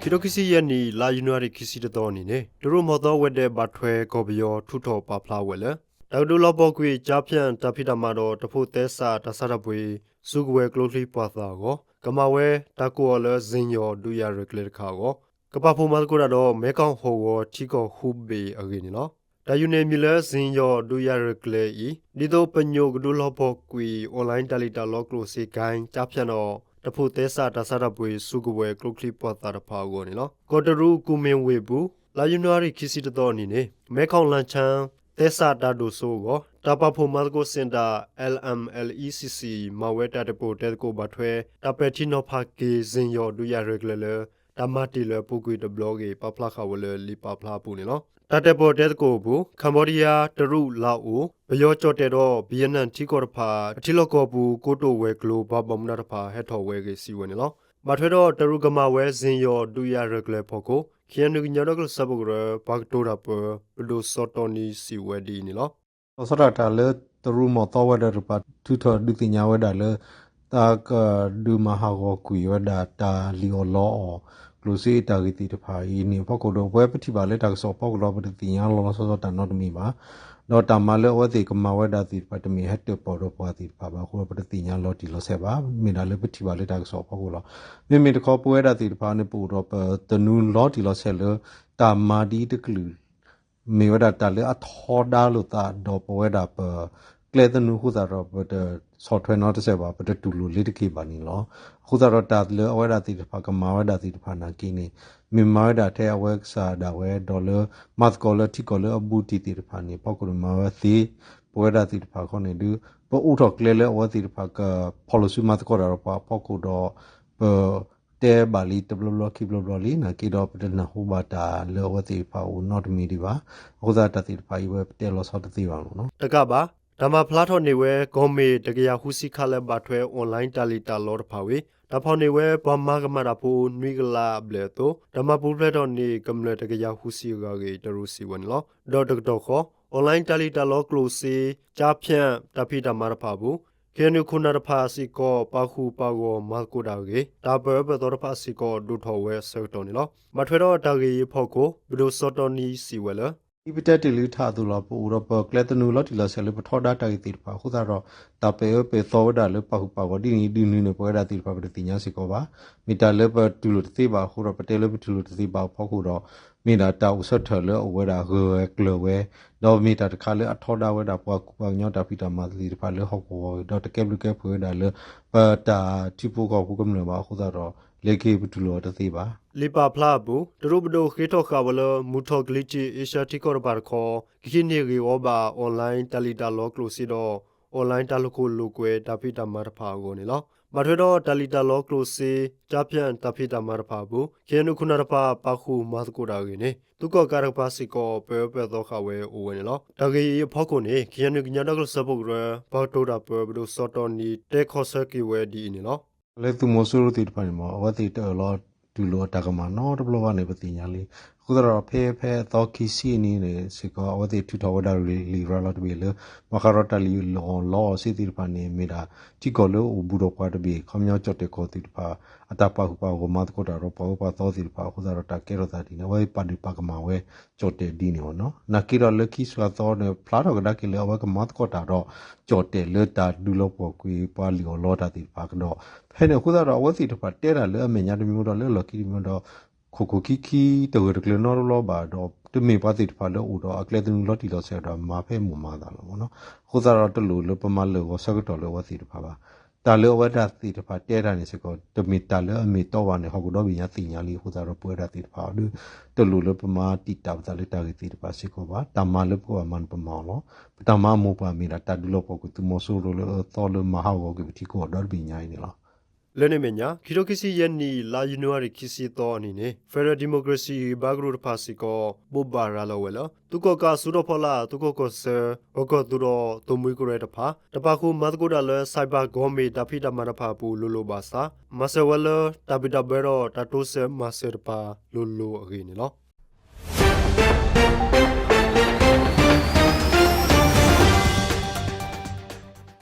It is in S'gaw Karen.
ခံကထိခံဆံယဲၢ်နံၣ် လါယနူၤအါရံၤခံဆံတသီအနံၤန့ၣ် တရူးမီၢ်သီဝဲၤဒၢးဘၣ်ထွဲကီၢ်ပယီၤ ထုးထီၣ်ပာ်ဖျါဝဲလၢ တၢ်ကဒုးလီၤပှီၢ်ကွံာ် ကၠါဖၠၣ်တၢ်ဖံးတၢ်မၤဒီး တဖိးသဲစးတၢ်ဆါတၢ်ပှ့ၤ စုကဝဲၤကျိချံမျိာ်သၣ်အဂီၢ် ကမၤဝဲတၢ်ကိးအီၤလၢ စ့ၣ်ယီၣ်ဒုးယၤရဲၣ်ကျဲၤတခါအဂီၢ် ကပာ်ဖှိၣ်မၤသကိးတၢ်ဒီး မဲခီၣ်ဟီၣ်ကဝီၤထံကီၢ်ဃုဘ့ၣ်အဂ့ၢ်န့ၣ်လီၤ. တၢ်ယုၢ်န့ၣ်မံၤလၢ စ့ၣ်ယီၣ်ဒုးယၤရဲၣ်ကျဲၤအံၤ ဒ်သိးပညိၣ်ကဒုးလီၤပှီၢ်ကွံာ် online တၢ်လံၣ်တၢ်လီကျိၣ်စ့ ကၠါဖၠၣ်ဒီး တဖိးသဲစးတၢ်ဆါတၢ်ပှ့ၤ စုကဝဲၤကျိချံမျိာ်သၣ်တဖၣ်အဂီၢ်န့ၣ်လီၤ. ကီၢ်တရူးကူၣ်မ့ၢ်ဝ့ၢ်ပူၤ လါယနူၤအါရံၤခံဆံတသီအနံၤန့ၣ် မဲခီၣ်လၣ်ဆၣ် သဲစးတၢ်ဒိၣ်စိအဂီၢ် တၢ်ပာ်ဖှိၣ်မၤသကိးစ့ၣ်တၢ် လမလ်အံၣ်စံၣ်စံၣ် မၤဝဲတၢ်တၢၣ်ပီၣ်တဲသကိးဘၣ်ထွဲ တၢ်ပဲာ်ထံနီၤဖးက့ၤ စ့ၣ်ယီၣ်ဒုးယၤရဲၣ်ကျဲၤလၢ တၢ်မၤတ့ၢ်လၢအပူၤကွံာ်တဘျီအဂ့ၢ် ပာ်ဖျါဃာ်ဝဲလၢလံာ်ပာ်ဖျါအပူၤန့ၣ်လီၤ. တၢ်တၢၣ်ပီၣ်တဲသကိးအပူၤ Cambodia, တရူး, လၣ်အိၣ်, ပယီၤကၠီၣ်တဲၣ်ဒီး Vietnam ထံကီၢ်တဖၣ် အထံလီၢ်ကီၢ်ပူၤ ကိတိာ်ဝဲၤကျိၤ ပှၤဘၣ်မူဘၣ်ဒါတဖၣ် ဟဲထီၣ်ဝဲအဂ့ၢ် စံးဝဲန့ၣ်လီၤ. ဘၣ်ထွဲဒီး တရူးကမၤဝဲ စ့ၣ်ယီၣ်ဒုးယၤရဲၣ်ကျဲၤအဖီခိၣ် ခ့ၣ်အဲၣ်ယူၣ် ကညီဒီကလုာ်စၢဖှိၣ်ကရၢ ပှၤကတိၤတၢ်ပၢ ပဒိၣ်စီၤတီနံစံးဝဲဒ်အံၤန့ၣ်လီၤ. လီၤဆီဒၣ်တၢ်လၢ တရူးမီၢ်သီဝဲၤဒၢးတဖၣ် ထုးထီၣ်ဒုးသ့ၣ်ညါဝဲဒၣ်လၢ တၢ်ကဒုးမၤဟးဂီၤကွံာ်ဝဲဒၣ် တၢ်လံၣ်အီၣ်လီအီၣ် ကျိၣ်စ့အတၢ်ဂ့ၢ်သ့ၣ်တဖၣ်အံၤန့ၣ်အဖီခိၣ်ဒီး ပဝဲပထံၣ်ဘၣ်လၢတၢ်ကစီၣ်အဖီခိၣ်ဒီး ပတသ့ၣ်ညါလီၤလီၤဆီဆီတၢ်နီတမံၤဘၣ်. ဒီးတၢ်မၤလၢအဝဲသ့ၣ်ကမၤဝဲဒၣ်သ့ၣ်တဖၣ် တမ့ၢ်ဟဲတၢၣ်ပီၣ်ဒီးပှၤသ့ၣ်တဖၣ်ဘၣ်အဃိ ပတသ့ၣ်ညါလီၤတံၢ်လီၤဆဲးဘၣ်. မ့ၢ်ဒၣ်လၢပထံၣ်ဘၣ်လၢတၢ်ကစီၣ်အဖီခိၣ်လီၤ. မ့မ့ၢ်တခီ ပဝဲဒၣ်သ့ၣ်တဖၣ်န့ၣ် ပအိၣ်ဒီးပသနူလီၤတံၢ်လီၤဆဲးလၢ တၢ်မၤဒ်တကလုာ် မ့ၢ်ဝဲဒၣ်တၢ်လၢအထီဒါလိာ်သးဒီးပဝဲဒၣ်ပ ကျဲသနူအဃိသတးဒီး ပတဆီၣ်ထွဲနီတစဲးဘၣ်, ပတတူၢ်လိာ်လၢတက့ၢ်ဘၣ်န့ၣ်လီၤ. အဃိသတးဒီး တၢ်လၢအဝဲဒၣ်သ့ၣ်တဖၣ်ကမၤဝဲဒၣ်သ့ၣ်တဖၣ်နာ်က့န့ၣ် မ့ၢ်မၤဝဲဒၣ်ထဲအဝဲကစၢ်ဒၣ်ဝဲ ဒီးလၢ မၤသကိးလၢထံကီၢ်လၢအဘူးတံၢ်သ့ၣ်တဖၣ်န့ၣ် အဖီခိၣ်န့ၣ် မၤဝဲသ့, ပဝဲဒၣ်သ့ၣ်တဖၣ်ခီန့ၣ်ဒုး ပအိးထီၣ်ကျဲလၢအဝဲသ့ၣ်တဖၣ်ကဖီၣ်လိာ်စုမၤသကိးတၢ်ဒီးပှၤအဖီခိၣ်ဒီး ပ တဲဘၣ်လံတဘျီဘျီခံဘျီဘျီလံ, နာ်က့ဒီးပတနၢ်ဟူဘၣ်တၢ်လၢအဝဲသ့ၣ်တဖၣ်အိၣ်နီတမံၤဒံးဘၣ်. အဃိသတးတၢ်သ့ၣ်တဖၣ်အံၤဝဲပတဲလီၤဆီတသ့ဘၣ်မ့ၢ်နီၤ. တကးဘၣ် တၢ်မၤဖျါထီၣ်န့ၢ်ဝဲ ကီၢ်မ့ၢ်တကယၤဃုဆံခါလၢဘၣ်ထွဲ online တၢ်လံၣ်တၢ်လီတဖၣ်ဝံၤ တၢ်ဖီၣ်န့ၢ်ဝဲပှၤမၤကမၣ်တၢ်ဖိနွံကလးအဘျဲၣ်အသိး တၢ်မၤပူၤဖျဲးထီၣ်န့ၢ်ကမျၢၢ်တကယၤဃုဆံဂၤအဂ့ၢ် တရူးစံးဝဲန့ၣ်လီၤ. ဒီးတကတီၢ်ဃီ online တၢ်လံၣ်တၢ်လီကျိၣ်စ့ ကၠါဖၠၣ် တၢ်ဖံးတၢ်မၤတဖၣ်အပူၤ ခ့ၣ်အဲၣ်ယူၣ် ခိၣ်နၢ်တဖၣ်စ့ၢ်ကီး ပာ်ဃုာ်ပာ်ဂီၢ်မၤသကိးတၢ်အဂ့ၢ် တၢ်ပၢအၢပၢသီတဖၣ်စ့ၢ်ကီး ဒိၣ်ထီၣ်ဝဲအဆၢကတီၢ်န့ၣ်လီၤ. ဘၣ်ထွဲဒီးတၢ်ဂ့ၢ်အံၤအဖီခိၣ် ပဒိၣ်စီၤတီနံစံးဝဲလၢ ဒ်ပတဲတ့ၢ်လံတခါအသိးလီၤ. ပအိၣ်ဒီးပကျဲသနူလီၤတံၢ်လီၤဆဲးလၢပထီဒါတၢ်ဂ့ၢ်သ့ၣ်တဖၣ်အဃိသတးဒီး တၢ်ပၢအၢပၢသီဝဲဒၣ်လၢပာ်ဃုာ်ပာ်ဂီၢ်ဒ်န့ၣ်ဒ်နုၤန့ၣ် ပဝဲဒၣ်သ့ၣ်တဖၣ်ပတသ့ၣ်ညါစ့ၢ်ကီးဘၣ်. မ့ၢ်တၢ်လၢပတူၢ်လိာ်တသ့ဘၣ်အဃိဒီး ပတဲလၢပတူၢ်လိာ်တသ့ဘၣ်အဖီခိၣ်ဒီး မ့ၢ်ဒၣ်တၢ်အိၣ်ဆၢထၢၣ်လၢအဝဲဒၣ်ဂၢၢ်ဝဲကျၢၤဝဲ ဒီးမ့ၢ်တၢ်တခါလၢအထီဒါဝဲဒၣ်ပှၤကူပှၤကညီတၢ်ဖံးတၢ်မၤသ့ၣ်တဖၣ်လၢဟီၣ်ကဝီၤအံၤ ဒီးတကဲဘျုးကဲဖှိၣ်ဝဲဒၣ်လၢ ပတၢ်ထံဖိကီၢ်ဖိကမျၢၢ်ဘၣ်အဃိသတးဒီး လၢခံပတူၢ်လိာ်အီၤတသ့ဘၣ်. လံာ်ပာ်ဖျါအပူၤ တရူးပဒိၣ်ဃ့ထီၣ်ဃာ်ဝဲလၢ မုၢ်ထီၣ်ကလံၤထံးအ့ရှၢၣ်ထံကီၢ်တဖၣ်တခီ ကဟံးန့ၢ်ဂ့ၢ်ဝီဘၣ် online တၢ်လံၣ်တၢ်လီကျိၣ်စ့ဒီး online တၢ်လိာ်ခိၣ်လိာ်ကွဲတၢ်ဖံးတၢ်မၤတဖၣ်အဂီၢ်န့ၣ်လီၤ. ဘၣ်ထွဲဒီးတၢ်လံၣ်တၢ်လီကျိၣ်စ့ ကၠါဖၠၣ် တၢ်ဖံးတၢ်မၤတဖၣ်အပူၤ ခ့ၣ်အဲၣ်ယူၣ် ခိၣ်နၢ်တဖၣ်ပာ်ဃုာ်မၤသကိးတၢ်အဂ့ၢ်န့ၣ် သုးကီၣ်ကးတကပၤစ့ၢ်ကီး ပၢအၢပၢသီဃာ်ဝဲအိၣ်ဝဲန့ၣ်လီၤ. တၢ်ဂ့ၢ်အံၤအဖီခိၣ်န့ၣ် ခ့ၣ်အဲၣ်ယူၣ် ကညီဒီကလုာ်စၢဖှိၣ်ကရၢ ပှၤကတိၤတၢ်ပၢ ပဒိၣ်စီၤတီနံ တဲခီဆၢက့ၤဝဲဒ်အံၤန့ၣ်လီၤ. လၢသုးမီၤစိရိၤသ့ၣ်တဖၣ်န့ၣ်မ့ၢ် အဝဲသ့ၣ်တအၢၣ်လီၤတူၢ်လိာ်အတၢ်ကမၣ်နီတဘျီဘၣ်န့ၣ် ပသ့ၣ်ညါလံ. အဃိသတးဒီး ဖဲဖဲအသီခံဆံအနံၤန့ၣ်စ့ၢ်ကီး အဝဲသ့ၣ်ထုးထီၣ်ဝဲဒၣ်လံာ်ရၤလီၤတဘ့ၣ်လၢ ဘၣ်ဃးဒီးတၢ်လံၣ်အီၣ်လီအီၣ်စ့သ့ၣ်တဖၣ်န့ၣ် မ့ၢ်ဒၣ်ထံကီၢ်လၢအိၣ်ဘူးဒီးပှၤတဘ့ၣ် ခီပညီကၠီၣ်တဲၣ်ကီၢ်သ့ၣ်တဖၣ် အတၢ်ပာ်ဃုာ်ပာ်ဂီၢ်မၤသကိးတၢ်ဒီးပှၤအၢပှၤသီသ့ၣ်တဖၣ်အဃိသတးဒီး တၢ်ကဲထီၣ်သးဒ်န့ၣ် အဝဲပာ်ဒုၣ်ပာ်ကမၣ်ဝဲ ကၠီၣ်တဲၣ်ဒ်န့ၣ်မ့ၢ်နီၤ. နာ်က့ဒီးလၢခံဆူအသီန့ၣ် ဖျါထီၣ်ကဒါက့ၤလၢအဝဲကမၤသကိးတၢ်ဒီး ကၠီၣ်တဲၣ်လၢတၢ်ဒုးလီၤပှီၢ်ကွံာ်ပှၤလံၣ်အီၣ်လီတၢ်သ့ၣ်တဖၣ်ကဒီး ဖဲန့ၣ်အဃိသတးဒီး အဝဲသ့ၣ်တဖၣ်တဲတၢ်လၢအမဲာ်ညါတမံၤဒီးလၢအလီၢ်ခံတမံၤဒီး ခိၣ်ခိၣ်ခံခံတဂၢၢ်တကျၢၤနီတဘျီဘၣ်ဒီး တမ့ၢ်ပှၤသ့ၣ်တဖၣ်လၢအိၣ်ဒီးအကျဲသနူလီၤတံၢ်လီၤဆဲးဒီးမၤဖဲမိၢ်မၤသးလီၤမ့ၢ်နီၤ. အဃိသတးဒီးတလိၣ်လၢပမၤလၢာ်ဂီၤဆၢကတီၢ်လၢအဝဲသ့ၣ်တဖၣ်ဘၣ်. တၢ်လၢအဝဲဒၣ်သ့ၣ်တဖၣ်တဲတၢ်န့ၣ်စ့ၢ်ကီး တမ့ၢ်တၢ်လၢအမ့ၢ်တီဘၣ်န့ၣ် ဟီၣ်ခိၣ်ဒီဘ့ၣ်ညါသ့ၣ်ညါလံအဃိသတးဒီး ပဝဲဒၣ်သ့ၣ်တဖၣ်အီၤဒုး တလိၣ်လၢပမၤတံာ်တာ်ပသးလၢတၢ်ဂ့ၢ်သ့ၣ်တဖၣ်စ့ၢ်ကီးဘၣ်. တၢ်မၤလၢပကဘၣ်မၤန့ၣ်ပမၤအီၤလီၤ. ပတၢ်မၤအမိၢ်ပှၢ်မ့ၢ်ဒၣ်တၢ်ဒုးလီၤပှီၢ်ကွံာ်သုးမီၤစိရိၤလၢအၢသီလၢမၤဟးဂီၤကွံာ်ပထံကီၢ်ဒီဘ့ၣ်ညါအံၤန့ၣ်လီၤ. လၢန့ၣ်အမဲာ်ညါ ခံကထိခံဆံယဲၢ်နံၣ် လါယနူၤအါရံၤခံဆံသီအနံၤန့ၣ် Federal Democracy ဘါကရူၢ်တဖၣ်စ့ၢ်ကီး ဘိးဘၣ်ရၤလီၤဝဲလၢ သုးကီၣ်ကးအစုထီၣ်ဖီလာ် သုးခိးကီၢ်ဆၢ ပၢၤကီၢ်သုးဒီးသိၣ်မှံကရၢတဖၣ် တပာ်ဃုာ်မၤသကိးတၢ်လၢ cyber ဂီၢ်မ့ၢ်တၢ်ဖံးတၢ်မၤတဖၣ်အပူၤလိၤလိၤဘၣ်ဆၣ် မၤစၢၤဝဲလၢ တၢ်ဘံၣ်တၢ်ဘၢဒီးတၢ်တိစၢၤမၤစၢၤတဖၣ်လိၤလိၤအဂ့ၢ်န့ၣ်လီၤ.